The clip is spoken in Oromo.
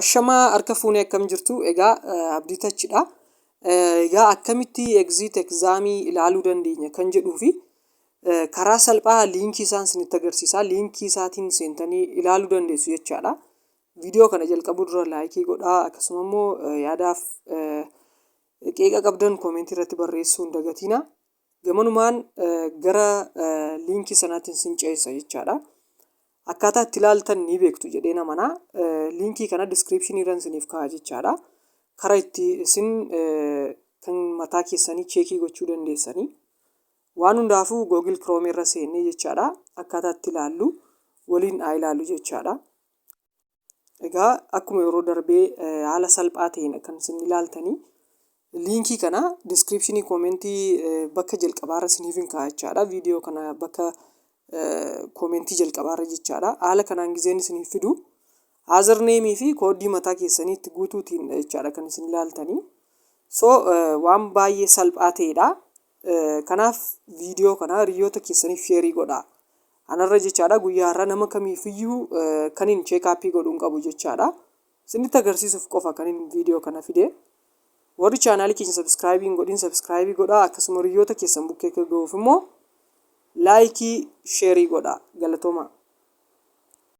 Ashamaa, harka fuunee, akkam jirtu? Egaa Abdii Tachidha. Egaa akkamitti exit examii ilaaluu dandeenya kan jedhuu fi karaa salphaa liinkii isaan isinitti agarsiisa. Liinkii isaatiin seentanii ilaaluu dandeessu jechaadha. Viidiyoo kana jalqabuu dura likeii godhaa, akkasuma immoo yaadaaf qeeqa qabdan commentii irratti barreessuu hin dagatina. Gamanumaan gara liinkii sanaatiin isin ceesisa jechaadha. Akkaataa itti ilaaltan ni beektu jedhee namana. Liinkii kana descriptionii irra isiniif kaa'a jechaadha. Karaa itti isin kan mataa keessanii checkii gochuu dandeessanii. Waan hundaafuu Google Chrome irra seennee jechaadha. Akkaataa itti ilaallu waliin haa ilaallu jechaadha. Egaa akkuma yeroo darbee haala salphaa ta'een kan isin ilaaltanii, liinkii kana descriptionii commentii bakka jalqabaarra isiniif hin kaa'a jechaadha. Viidiyoo kana bakka commentii jalqabaarra jechaadha. Haala kanaan gizeen isiniif fidu, usernamii fi codeii mataa keessanii itti guutuutiin jechaadha kan isin ilaaltanii. So waan baay'ee salphaa ta'edha. Kanaaf viidiyoo kana hiriyoota keessaniif shareii godhaa. Anarra jechaadha, guyyaa har'aa nama kamiifiyyuu kan hin check upii godhuu hin qabu jechaadha. Isinitti agarsiisuuf qofa kan hin viidiyoo kana fide. Warri channelii keenya subscribeii hin godhin subscribeii godhaa, akkasuma hiriyoota keessan bukkee akka ga'uuf immoo likeii, shareii godhaa. Galatooma.